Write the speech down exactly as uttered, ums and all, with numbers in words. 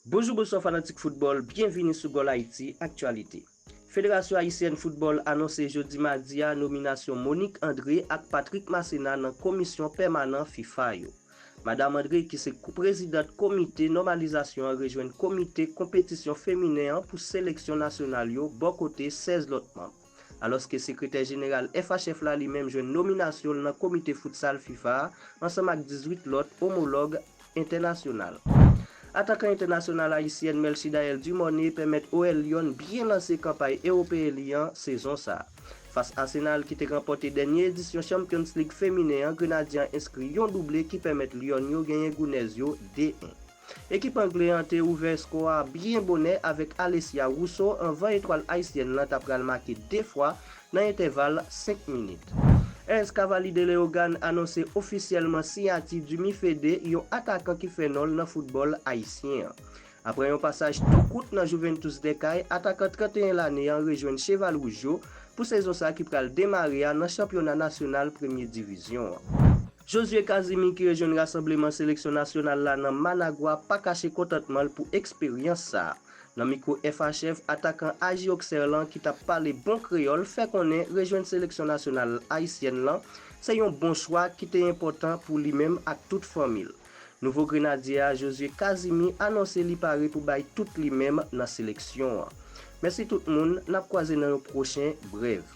Bonjou, bonswa fanatik foutbòl, byenvini sou Gòl Ayiti Aktyalite. Federasyon Ayisyèn Foutbòl anonse jodi madi a nominasyon Monique André ak Patrick Masséna nan komisyon pèmanan fifa yo. Madam André, ki se kou-, prezidant komite nòmalizasyon an, rejwenn komite konpetisyon feminen an pou seleksyon nasyonal yo bò kote sèz lòt manm. Alòske sekretè jeneral F H F la li menm jwenn nominasyon l nan komite foutsal fifa a ansanm ak dizuit lòt omològ entènasyonal. Atakan entènasyonal ayisyèn Melchidaël Dumornay pèmèt O L Lyon byen lanse kanpay ewopeyen li an sezon sa a. Fas Arsenal ki te ranpòte dènye edisyon Champions League feminen an, Grenadye an enskri yon double ki pèmèt Lyon yo genyen Gounèz yo de en. Ekip angle an te ouvè eskò a byen bonè avèk Alessia Russo anvan etwal ayisyèn lan ta pral make de fwa nan entèval senk minit. Ernst Cavalier de Leogane anonse ofisyèlman siyati Djimi Fede, yon atakan ki fè non l nan foutbòl ayisyen an. Apre yon pasaj tou kout nan Juventus de Cai, atakan trannteyen lane an rejwenn Cheval Wouj yo pou sezon sa ki pral demare a nan chanpyona nasyonal premye divizyon an. Josué Casimir, ki rejwenn rasanbleman seleksyon nasyonal la nan Managua, pa kache kontantman l pou eksperyans sa a. Nan mikwo F H F, atakan Aji Auxerre lan ki t ap pale bon kreyòl fè konnen rejwenn seleksyon nasyonal ayisyèn lan se yon bon chwa ki te enpòtan pou li menm ak tout fanmi l. Nouvo Grenadye a, Josué Casimir, anonse li pare pou bay tout li menm nan seleksyon an. Mèsi tout moun, n ap kwaze nan yon pwochen brèv.